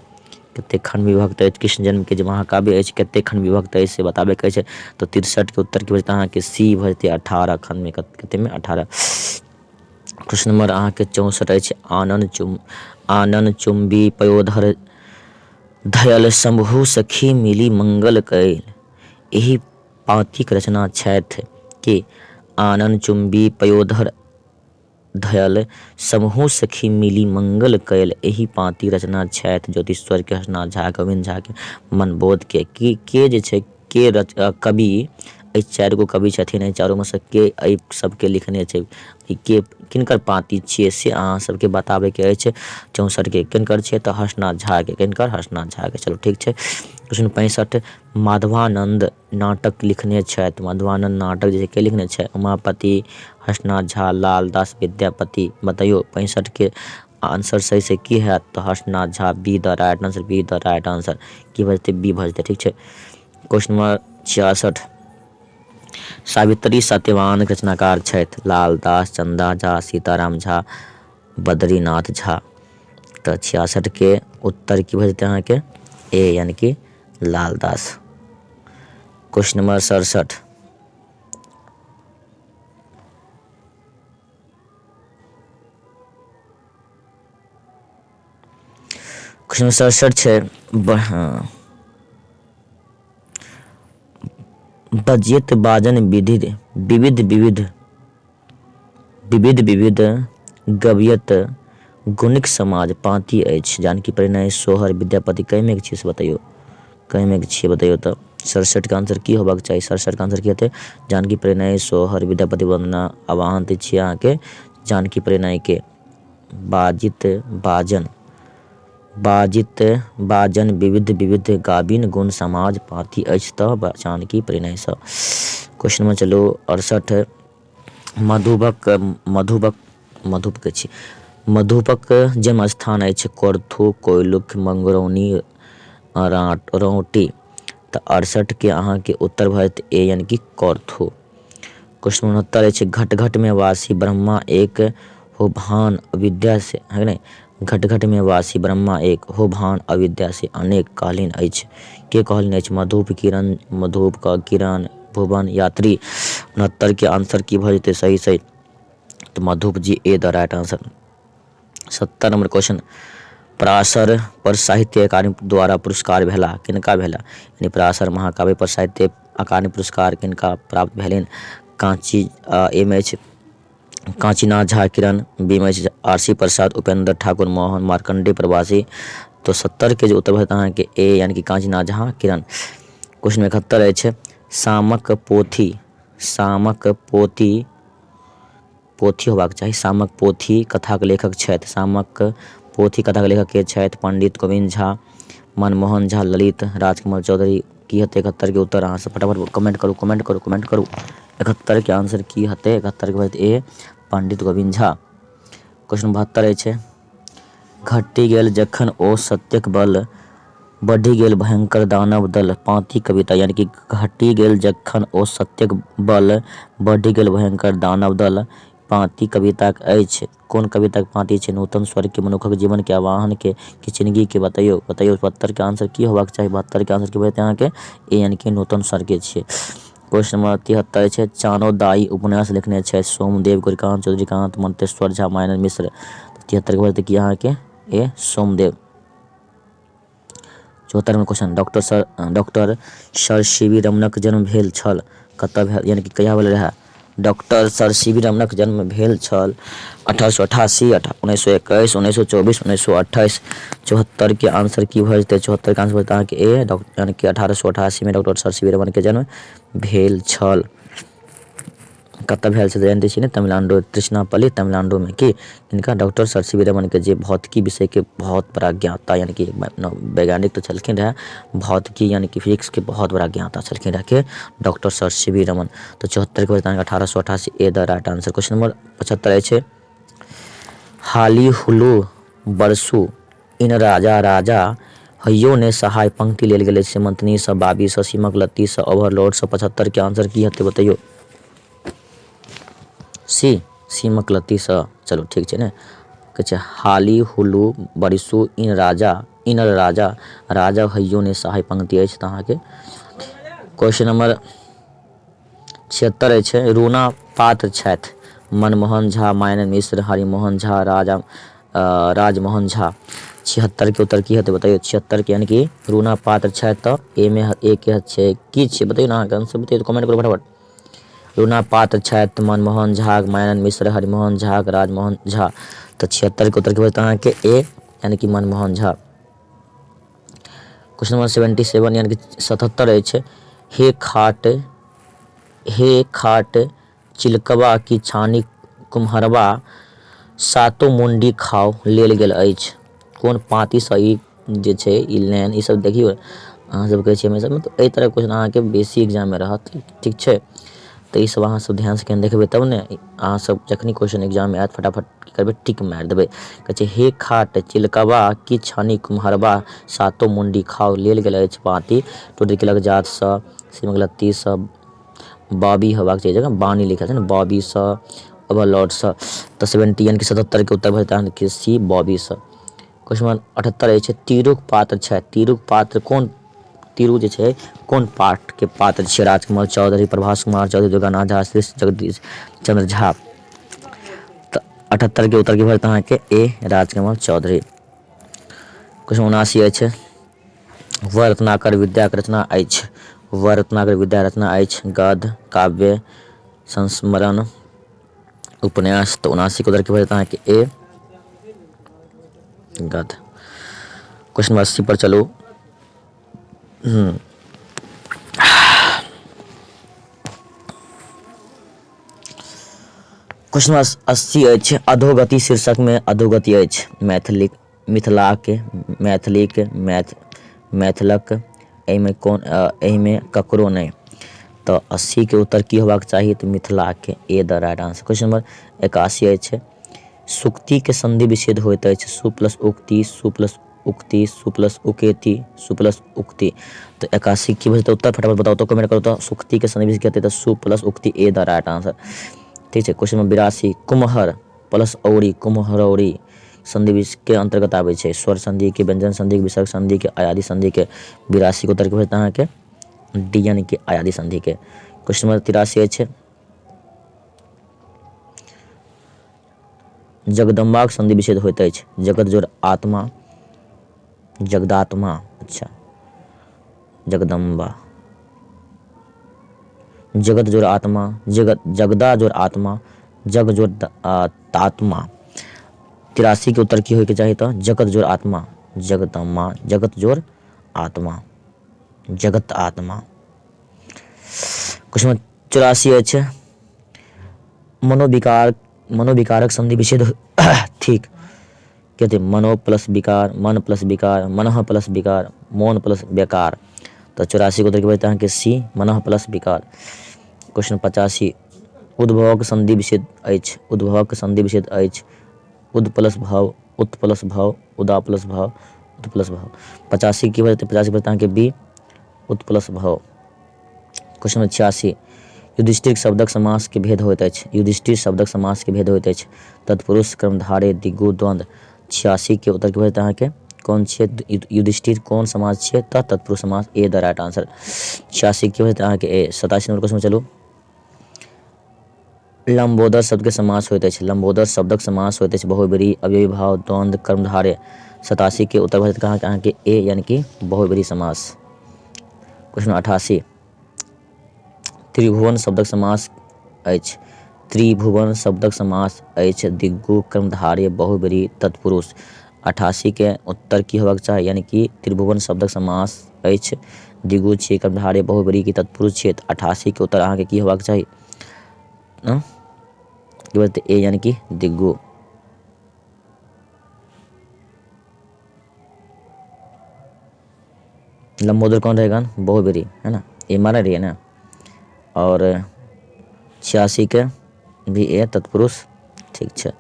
कते खण्ड विभक्त अछि? कृष्ण जन्मके जे महाकाव्य अछि कते खण्ड विभक्त अछि से बताबैके अछि। तऽ 63के उत्तर की भऽ जेतै अहाँके? सी भऽ जेतै 18 खण्डमे। कतेमे? 18। क्वेश्चन नम्बर अहाँके 64 अछि आनन चुम्बी पयोधर धयल शंभु सखी मिली मंगल कयल। एहि पाँतिक रचना छथि के? आनन चुम्बी पयोधर धयल शंभु सखी मिली मंगल कयल। एहि पाँति रचना छथि ज्योतिश्वर के, हर्षनाथ झा, गोविन्द झा के, मनबोध के। की के जे छै के रच कवि? एहि चारि गो कवि छथिन, एहि चारूमे सँ के एहि सबके लिखने छै? ई के किनकर पाँति छियै से अहाँ सबके बताबैके अछि। 64के किनकर छियै? तऽ हर्षनाथ झा के। किनकर? हर्षनाथ झा के। चलू ठीक छै। क्वेश्चन 65 माधवानन्द नाटक लिखने छथि। माधवानन्द नाटक जे के लिखने छै? उमापति, हर्षनाथ झा, लालदास, विद्यापति। बतैयौ 65के आंसर सही से की हैत? तऽ Harshnath Jha, B the right answer. B the right answer की भऽ जेतै? बी भऽ जेतै। ठीक छै। क्वेश्चन नंबर 66 सावित्री सत्यवान रचनाकार छथि। लालदास, चंदा झा, सीताराम झा, बद्रीनाथ झा। तऽ 66के उत्तर की भऽ जेतै अहाँके? ए यानी कि Laldas. Question number 67 question number 67 छै बजित बाजन विधि विविध विविध विविध विविध गवयत गुणिक समाज पाँति अछि। जानकी परिणय, सोहर, विद्यापति। कयमे के छियै से बतैयौ। कयमे के छियै बतैयौ। तऽ 67के आंसर की होबाक चाही? 67के आंसर की हेतै? जानकी परिणय, सोहर, विद्यापति वन्दना, आवाहन। तऽ छियै अहाँके जानकी परिणयके बाजित बाजन बाजित बाजन विविध विविध गाबिन गुण समाज पाँति अछि तऽ जानकी परिणयसँ। क्वेश्चनमे चलू 68 मधुबक मधुबक मधुपके छी। मधुपक जन्म स्थान अछि कोर्थू, कोइलुख, मंगरौनी, रौटी। तऽ 68के अहाँके उत्तर भऽ जेतै ए यानी कि कोर्थू। क्वेश्चन 69 अछि घट घट में वासी ब्रह्मा एक हो भान अविद्या से है नहि। घट घट में वासी ब्रह्मा एक हो भान अविद्या से अनेक कहलनि अछि। के कहलनि अछि? मधुप किरण, मधुप क किरण, भुवन यात्री। 69के आंसर की भऽ जेतै सही सही? तऽ Madhup ji, A the right answer. 70 number question Parashar पर साहित्य अकादमी द्वारा पुरस्कार भेला किनका भेला? यानी पराशर महाकाव्य पर साहित्य अकादमी पुरस्कार किनका प्राप्त भेलनि? काँची ए मे अछि कांचीनाथ झा किरण, बी मे अछि आर सी प्रसाद, उपेंद्र ठाकुर, मोहन मार्कंडेय प्रवासी। तो 70के जे उत्तर भऽ अहाँके ए यानी कि कांचीनाथ झा किरण। क्वेश्चन 71 अछि सामक पोथी सामक पोती पोथी होबाक चाही। सामक पोथी कथाक लेखक छथि। सामक पोथी कथाक लेखक के छथि? पंडित गोविन्द झा, मनमोहन झा ललित, राजकमल चौधरी। की हेतै 71के उत्तर? अहाँ सब फटाफट कमेंट करू, कमेंट करू, कमेंट करू। 71के आंसर की हेतै? 71के भऽ जेतै ए पंडित गोविन्द झा। क्वेश्चन 72 अछि घटि गेल जखन ओ सत्यक बल, बढ़ि गेल भयंकर दानव दल। पाँति कविता यानी कि घटि गेल जखन ओ सत्यक बल, बढ़ि गेल भयंकर दानव दल पाँति कविताक अछि। कोन कविताक पाँति छै? नूतन स्वर के, मनुखक जीवन के, आवाहन के, कि चिनगी के? बतैयौ, बतैयौ 72के आंसर की होबाक चाही? 72के आंसर की भऽ जेतै अहाँके? ए यानी कि नूतन स्वर के छियै। क्वेश्चन नंबर 73 छै चानो दाई उपन्यास लिखने छथि। सोमदेव, गौरीकांत, चौधरीकांत, मंतेश्वर झा, मायानंद मिश्र। 73के भऽ जेतै की अहाँके? ए Somadeva. 74 number question doctor sir C V रमणक जन्म भेल छल कतऽ भेल, यानी कि कहिया भेल रहए? डॉक्टर सर सी वी रमणक जन्म भेल छल 1888, 1921, 1924, 1928। 74के आंसर की भऽ जेतै? 74के आंसर भऽ जेतै अहाँके ए यानी कि 1888मे डॉक्टर सर सी वी रमणके जन्म भेल छल। कतऽ भेल छै जानते छी ने, तमिलनाडु, त्रिचनापल्ली तमिलनाडुमे। की हिनका doctor sir C V Raman के जे भौतिकी विषयके बहुत बड़ा ज्ञाता यानी कि वैज्ञानिक तऽ छलखिन रहए, भौतिकी यानी कि फिजिक्सके बहुत बड़ा ज्ञाता छलखिन रहए के doctor sir C V Raman. तऽ 74के भऽ जेतै अहाँके 1888, A the right answer. Question number 75 अछि, हाली हुलू बरसू इन राजा राजा हइयो ने सहाय पंक्ति लेल गेल अछि सीमंतनीसँ, बाबीसँ, सीमक लत्तीसँ, ओवरलोडसँ। 75के आंसर की हेतै बतैयौ। सी, सीमक लत्तीसँ। चलू ठीक छै ने। कहै छै हाली हुलू बरिसू इन राजा इनर राजा राजा हइयो ने सहाय पंक्ति अछि तऽ अहाँके। क्वेश्चन नंबर 76 अछि, रूना पात्र छथि मनमोहन झा, मायानंद मिश्र, हरिमोहन झा, राजा राजमोहन झा। 76के उत्तर की हेतै बतैयौ। 76के यानी कि रूना पात्र छथि तऽ ए मे ए के छै की छै बतैयौ ने, अहाँके आंसर बतैयौ, कमेंट करू फटाफट। रूना पात्र छथि मनमोहन झा, मायानंद मिश्र, हरिमोहन झा, राजमोहन झा। तऽ 76के उत्तर की भऽ जेतै अहाँके ए यानी कि मनमोहन झा। क्वेश्चन नंबर 77 यानी कि 77 अछि, हे खाट हे खाट चिलकबा की छानी कुम्हरबा सातो मुण्डी खाउ लेल गेल अछि कोन पाँतिसँ ई जे छै ई लाइन ई सब देखियौ अहाँ सब कहै छियै हमेशा मतलब एहि तरहके क्वेश्चन अहाँके बेसी एग्जाममे रहत। ठीक छै, तऽ ई सब अहाँ सब ध्यानसँ कनि देखबै तब ने अहाँ सब जखनी क्वेश्चन एग्जाममे आयत फटाफट की करबै टिक मारि देबै। कहै छै हे खाट चिलकबा की छानी कुम्हरबा सातो मुण्डी खाउ लेल गेल अछि पाँति टोडी केलक जातसँ सिमक लत्तीसँ बाबी होबाक चाही जगह बानी लिखल छै ने बाबीसँ ओवरलोडसँ। तऽ 70 यानि कि 77के उत्तर भऽ जेतै अहाँके सी बाबीसँ। क्वेश्चन नंबर 78 अछि, तीरुक पात्र छथि तीरुक पात्र कोन तीरू जे छै कोन पाठके पात्र छियै राजकुमार चौधरी, प्रभास कुमार चौधरी, दुर्गानाथ झा, श्री जगदीश चंद्र झा। तऽ 78के उत्तर की भऽ जेतै अहाँके ए राजकमल चौधरी। क्वेश्चन 79 अछि, वर रत्नाकर विद्याक रचना अछि वर रत्नाकर विद्या रचना अछि गद्य, काव्य, संस्मरण, उपन्यास। तऽ 79के उत्तर की भऽ जेतै अहाँके ए गद्य। क्वेश्चन नंबर 80 पर चलू। क्वेश्चन नंबर 80 अछि, अधोगति शीर्षकमे अधोगति अछि मैथिली मिथिलाके मैथिलीके मैथिलक एहिमे कोन एहिमे ककरो नहि। तऽ 80के उत्तर की होबाक चाही तऽ मिथिलाके, A the right answer. Question number 81 अछि, सूक्तिके संधि विच्छेद होइत अछि सु प्लस उक्ति, सु प्लस उक्ति, सु प्लस उकेति, सु प्लस उक्ति। तऽ 81 की भऽ जेतै उत्तर फटाफट बताउ तऽ कमेंट करू। तऽ सूक्तिके संधि विच्छेद हेतै तऽ सु प्लस उक्ति, ए the right answer. ठीक छै। क्वेश्चन नंबर 82, कुम्हर प्लस औरी कुम्हरौरी संधि के अंतर्गत आबै छै स्वर संधि के, व्यंजन संधि के, विसर्ग संधि के, अयादि संधि के। 82के उत्तर की भऽ जेतै अहाँके डी यानी कि अयादि संधि के। क्वेश्चन नंबर 83 अछि, जगदम्बाक संधि विच्छेद होइत अछि जगत जोड़ आत्मा जगदात्मा। अच्छा जगदम्बा जगत जोड़ आत्मा जगत जगदा जोड़ आत्मा जग जोड़ तात्मा। 83के उत्तर की होइके चाही तऽ जगत जोड़ आत्मा जगदम्बा जगत जोड़ आत्मा जगत आत्मा। क्वेश्चन नंबर 84 अछि, मनोविकार मनोविकारक संधि विच्छेद ठीक कहते मनो प्लस विकार मन प्लस विकार मनः प्लस विकार मोन प्लस बेकार। तऽ 84के उत्तर की भऽ जेतै अहाँके सी मनः प्लस विकार। क्वेश्चन 85, उद्भवक संधि विच्छेद अछि उद्भवक संधि विच्छेद अछि उद प्लस भाव उत प्लस भाव उदा प्लस भाव उत प्लस भाव। 85 की भऽ जेतै 85 भऽ जेतै अहाँके बी उत प्लस भाव। क्वेश्चन नंबर 86, युधिष्ठिर शब्दक समास के भेद होइत अछि युधिष्ठिर शब्दक समास के भेद होइत अछि तत्पुरुष कर्मधारे दिगु द्वंद्व। 86के उत्तर की भऽ जेतै अहाँके कोन छियै युधिष्ठिर कोन समास छियै तऽ तत्पुरुष समास, ए the right answer. 86 की भऽ जेतै अहाँके ए। 87 नंबर क्वेश्चन चलू, लम्बोदर शब्दके समास होइत अछि लम्बोदर शब्दक समास होइत अछि बहुव्रीहि अव्ययीभाव द्वंद्व कर्मधारय। 87के उत्तर भऽ जेतै अहाँके अहाँके ए यानी कि बहुव्रीहि समास। क्वेश्चन 88, त्रिभुवन शब्दक समास अछि त्रिभुवन शब्दक समास अछि दिग्गु कर्मधारय बहुव्रीहि तत्पुरुष। 88के उत्तर की होबाक चाही यानी कि त्रिभुवन शब्दक समास अछि दिगु छियै कर्मधारय बहुव्रीहि की तत्पुरुष छियै। तऽ 88के उत्तर अहाँके की होबाक चाही की बजतै ए यानी कि दिग्गू। लंबोदर कौन रहेगा? बहुब्रीहि, है ना, ये मारा रही है ना। और 86 के भी ए तत्पुरुष, ठीक छै।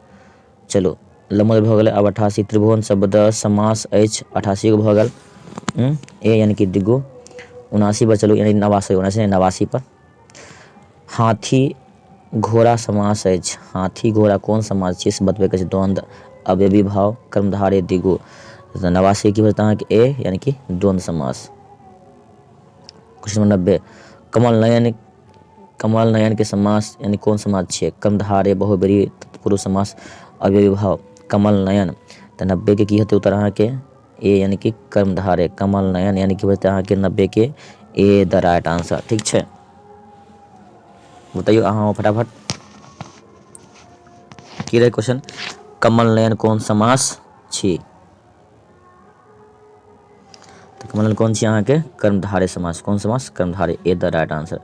चलू लंबोदर भऽ गेलै। आब 88 त्रिभुवन शब्द समास अछि, 88 गो भऽ गेल ए यानी कि दिग्गू। 79 पर चलू, यानी 89, 79 नहीं, 89 पर हाथी घोड़ा समास अछि। हाथी घोड़ा कोन समास छियै से बतबैके छै। द्वंद्व, अव्ययी भाव, कर्मधारय, दिगु। 89 की होत अहाँके ए यानी कि द्वंद्व समास। क्वेश्चन नंबर 90 कमल नयन, कमल नयन के समास यानी कोन समास छियै? कर्मधारय, बहुब्रीहि, तत्पुरुष समास, अव्ययी भाव। कमल नयन, तऽ 90 के की हेतै उत्तर अहाँके? ए यानी कि कर्मधारय। कमल नयन यानी कि होतै अहाँके 90 के ए द राइट आंसर, ठीक छै। बतैयौ अहाँ फटाफट की रहै क्वेश्चन? कमल नयन कोन समास छी? तऽ कमल नयन कोन छी अहाँके? कर्मधारय समास। कोन समास? कर्मधारय, A the right answer.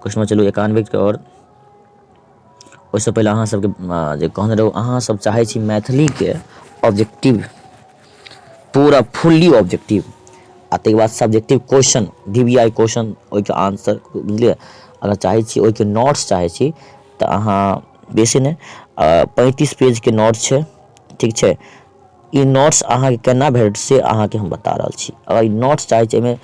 Question चलू 91 के। और ओहिसँ पहिले अहाँ सबके जे कहने रहू, अहाँ सब चाहै छी मैथिलीके ऑब्जेक्टिव पूरा फुल्ली ऑब्जेक्टिव आ ताहिके बाद subjective question, V V I question, ओहिके आंसर, बुझलियै? अगर चाहै छी ओहिके नोट्स चाहै छी तऽ अहाँ बेसी नहि, 35 पेजके नोट्स छै, ठीक छै। ई नोट्स अहाँके केना भेटत से अहाँके हम बता रहल छी। अगर ई नोट्स चाहै छी, एहिमे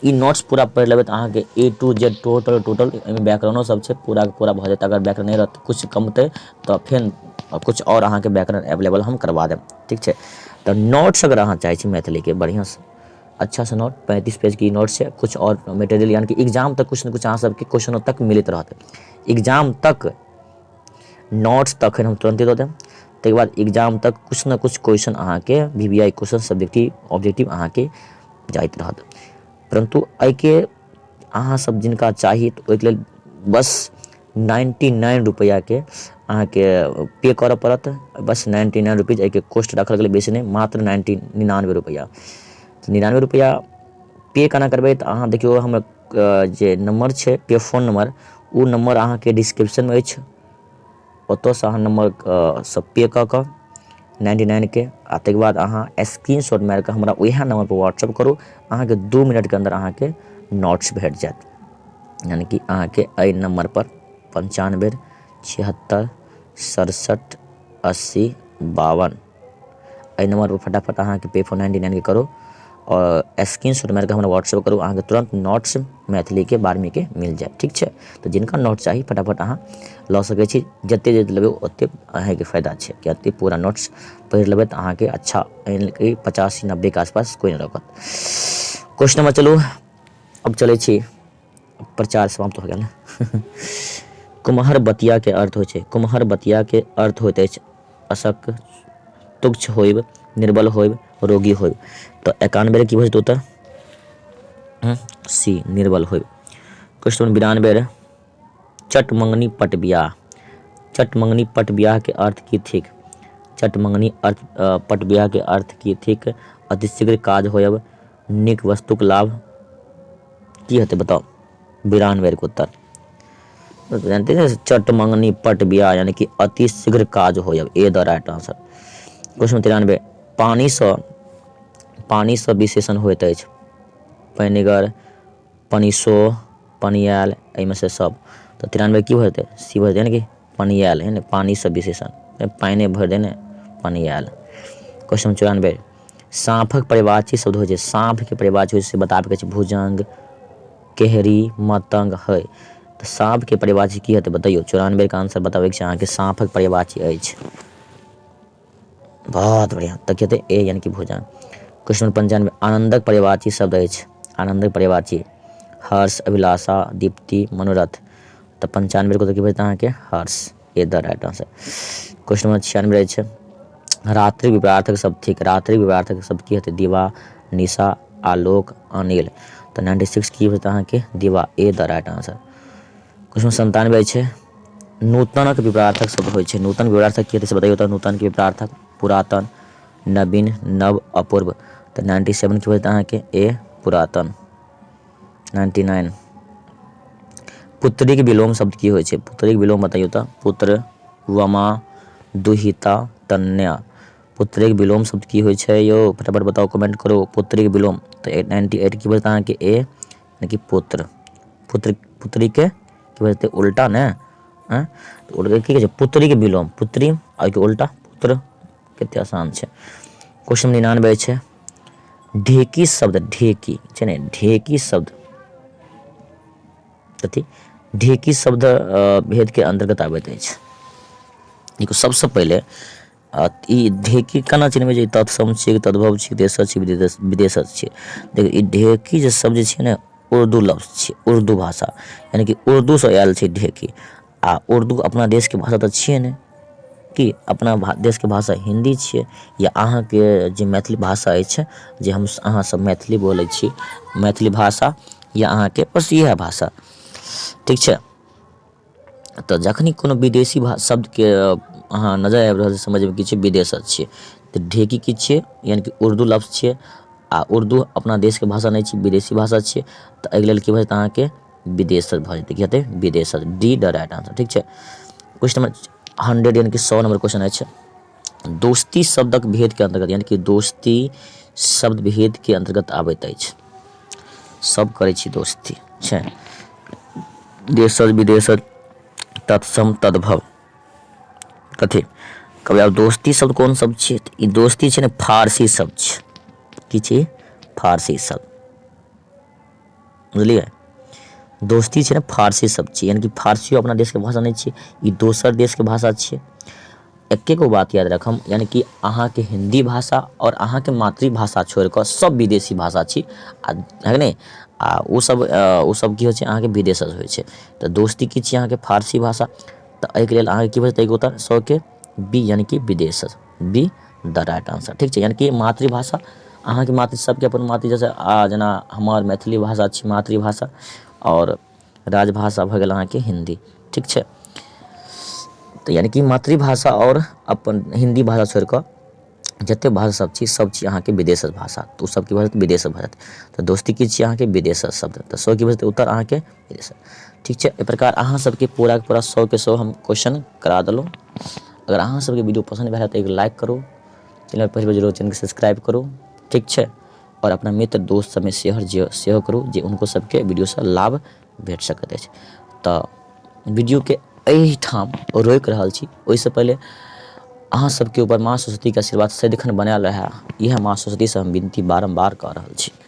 ई नोट्स पूरा पढ़ि लेबै तऽ अहाँके ए टू जेड टोटल टोटल एहिमे व्याकरणो सब छै, पूराके पूरा भऽ जायत। अगर व्याकरण नहि रहत, किछु कमतै तऽ फेर किछु आओर अहाँके व्याकरण एवेलेबल हम करबा देब, ठीक छै। तऽ नोट्स अगर अहाँ चाहै छी मैथिलीके बढ़िआँसँ अच्छासँ नोट, 35 पेजके ई नोट्स छै, किछु आओर मटेरियल, यानि कि एग्जाम तक किछु ने किछु अहाँ सबके क्वेश्चनो तक मिलैत रहत। एग्जाम तक नोट्स तखन हम तुरन्ते दऽ देब, ताहिके बाद एग्जाम तक किछु ने किछु क्वेश्चन अहाँके V V I question, subjective objective अहाँके जाइत रहत। परन्तु एहिके अहाँ सब जिनका चाही तऽ ओहिके लेल बस 99 रुपैआके अहाँके पे करऽ पड़त। बस 99 रुपीज एहिके कॉस्ट राखल गेलै, बेसी नहि, मात्र 99 रुपैआ। 99 रुपैआ पे केना करबै? तऽ अहाँ देखियौ, हमर जे नम्बर छै पे फोन नम्बर, ओ नम्बर अहाँके डिस्क्रिप्शनमे अछि। ओतऽसँ अहाँ नम्बरसँ पे कऽ कऽ 99के आ ताहिके बाद अहाँ स्क्रीन शॉट मारिकऽ हमरा वएह नम्बरपर व्हाट्सअप करू, अहाँके 2 मिनटके अन्दर अहाँके नोट्स भेट जायत। यानि कि अहाँके एहि नम्बरपर 95 76 67 80 52 एहि नम्बरपर फटाफट अहाँके पे फोन 99के करू आओर स्क्रीन शॉट मारिकऽ हमरा व्हाट्सअप करू, अहाँके तुरन्त नोट्स मैथिलीके 12वींके मिल जायत, ठीक छै। तऽ जिनका नोट चाही फटाफट अहाँ लऽ सकै छी। जते जे लेबै ओते अहाँके फायदा छै, किएकि पूरा नोट्स पढ़ि लेबै तऽ अहाँके अच्छा 85 90के आसपास कोइ नहि रोकत। क्वेश्चन नंबर चलू, अब चलै छी, प्रचार समाप्त हो गेल। कुम्हर बतियाके अर्थ होइ छै, कुम्हर बतियाके अर्थ होइत अछि असक, तुच्छ होइब, निर्बल होइब, रोगी होइब। तऽ 91 की भऽ जेतै उत्तर? सी, निर्बल होइब। क्वेश्चन नंबर 92, चट मंगनी पट बियाह। चट मंगनी पट बियाह के अर्थ की थिक? चट मंगनी अर्थ पट बियाह के अर्थ की थिक? अतिशीघ्र काज होयब, नीक वस्तुक लाभ, की हेतै बताउ? 92 के उत्तर जानते हैं, चट मंगनी पट बियाह यानी कि अति शीघ्र काज होयब, A the right answer. Question 93, पानिसँ, पानिसँ विशेषण होइत अछि पनिगर, पनिसो, पनियाल, एहिमे से सब। तऽ 93 की भऽ जेतै? सी भऽ जेतै, यानी कि पनियाल है ने, पानिसँ विशेषण, पानि भरि दे ने, पनियाल। क्वेश्चन 94, साँपक परिवाची शब्द होइ छै, साँपके परिवाची होइ छै से बताबैके छै। भुजंग, केहरी, मतंग है। तऽ साँपके परिवाची की हेतै बतैयौ? 94के आंसर बताबैके छै अहाँके। साँपक परिवाची अछि, बहुत बढ़िआँ, तऽ की हेतै? ए यानी कि भुजंग। क्वेश्चन नंबर 95, आनन्दक परिवाची शब्द अछि, आनन्दक परिवाची हर्ष, अभिलाषा, दीप्ति, मनोरथ। तऽ 95 को तऽ की भेटत अहाँके? Harsh, A the right answer. Question number 96 अछि, रात्रि विपरार्थक शब्द थिक, रात्रि विपरार्थक शब्द की हेतै? दिवा, निशा, आलोक, अनिल। तऽ 96 की हेतै अहाँके? दिवा, ए द राइट आंसर। क्वेश्चन 97 अछि, नूतनक विपरार्थक शब्द होइ छै, नूतन विपरार्थक की हेतै से बतैयौ। तऽ नूतन के विपरार्थक पुरातन, नवीन, नव, अपूर्व। तऽ 97 की होतै अहाँके? ए, पुरातन। 99, पुत्रीक विलोम शब्द की होइ छै? पुत्रीक विलोम बतैयौ तऽ। पुत्र, वमा, दुहिता, तन्या। पुत्रीक विलोम शब्द की होइ छै यौ? फटाफट बताउ, कमेंट करू। पुत्रीक विलोम तऽ 98 की भऽ जेतै अहाँके? ए, यानी कि पुत्र। पुत्र पुत्रीके की भऽ जेतै? उल्टा ने। आँय, तऽ की कहै छै? पुत्रीके विलोम पुत्री आ ओहिके उल्टा पुत्र। कते आसान छै। क्वेश्चन 99 छै, ढेकी शब्द, ढेकी छै ने, ढेकी शब्द कथी? ढेकी शब्द भेदके अन्तर्गत आबैत अछि। देखियौ, सबसँ पहिले ई ढेकी केना चिन्हबै जे ई तत्सम छियै कि तद्भव छियै, देशज छियै, विदेशज छियै? देखियौ, ई ढेकी जे शब्द जे छै ने, उर्दू लफ्ज छियै, उर्दू भाषा, यानि कि उर्दूसँ आयल छै ढेकी। आ उर्दू अपना देशके भाषा तऽ छियै नहि कि अपना देशके भाषा हिन्दी छियै या अहाँके जे मैथिली भाषा अछि, जे हम अहाँ सब मैथिली बोलै छी, मैथिली भाषा या अहाँके बस इएह भाषा। ठीक छै? तऽ जखनी कोनो विदेशी शब्दके अहाँ नजर आबि रहल छै, समझबै कि छै विदेशज छियै। तऽ ढेकी की छियै? यानि कि उर्दू लफ्ज छियै आ उर्दू अपना देशके भाषा नहि छियै, विदेशी भाषा छियै। तऽ एहिके लेल की भऽ जेतै अहाँके? विदेशज भऽ जेतै। की हेतै? विदेशज। डी द राइट आंसर। ठीक छै? क्वेश्चन नंबर 100, यानि कि 100 नंबर क्वेश्चन अछि, दोस्ती शब्दक भेदके अन्तर्गत, यानि कि दोस्ती शब्द भेदके अन्तर्गत आबैत अछि। सब करै छी दोस्ती छै। देशज, विदेशज, तत्सम, तद्भव, कथी? कहबै आब दोस्ती शब्द कोन शब्द छियै? तऽ ई दोस्ती छै ने, फारसी शब्द छै। की छी? फारसी शब्द। बुझलियै? दोस्ती छै ने, फारसी शब्द छियै, यानि कि फारसियो अपना देशके भाषा नहि छियै, ई दोसर देशके भाषा छियै। एके गो बात याद राखब, यानि कि अहाँके हिन्दी भाषा आओर अहाँके मातृभाषा छोड़ि कऽ सब विदेशी भाषा छी आ है नहि? आ ओसब ओसब की होइ छै अहाँके? विदेशज होइ छै। तऽ दोस्ती की छियै अहाँके? फारसी भाषा। तऽ एहिके लेल अहाँके की भऽ जेतै एहिके उत्तर 100के? बी, यानि कि विदेशज। B the right answer. ठीक छै? यानि कि मातृभाषा अहाँके मातृ, सबके अपन मातृ, जैसे जेना हमर मैथिली भाषा छी मातृभाषा आओर राजभाषा भऽ गेल अहाँके हिन्दी। ठीक छै? तऽ यानि कि मातृभाषा आओर अपन हिन्दी भाषा छोड़ि कऽ जतेक भाषा सब छी, सब छी अहाँके विदेशक भाषा। तऽ ओ सब की भऽ जेतै? विदेशक भऽ जेतै। तऽ दोस्ती की छी अहाँके? विदेशक शब्द। तऽ 100 की भऽ जेतै उत्तर अहाँके? विदेशक। ठीक छै? एहि प्रकार अहाँ सबके पूराके पूरा 100के 100 हम क्वेश्चन करा देलहुँ। अगर अहाँ सबके वीडियो पसन्द भेल तऽ एक लाइक करू, चैनल पहिल बेर जरूर चैनलके सब्सक्राइब करू। ठीक छै? आओर अपना मित्र दोस्त सबमे शेयर जे सेहो करू जे हुनको सबके वीडियोसँ लाभ भेट सकैत अछि। तऽ वीडियोके एहिठाम रोकि रहल छी। ओहिसँ पहिले अहाँ सबके ऊपर माँ सरस्वतीके आशीर्वाद सदिखन बनायल रहए, इएह माँ सरस्वतीसँ हम विनती बारम्बार कऽ रहल छी।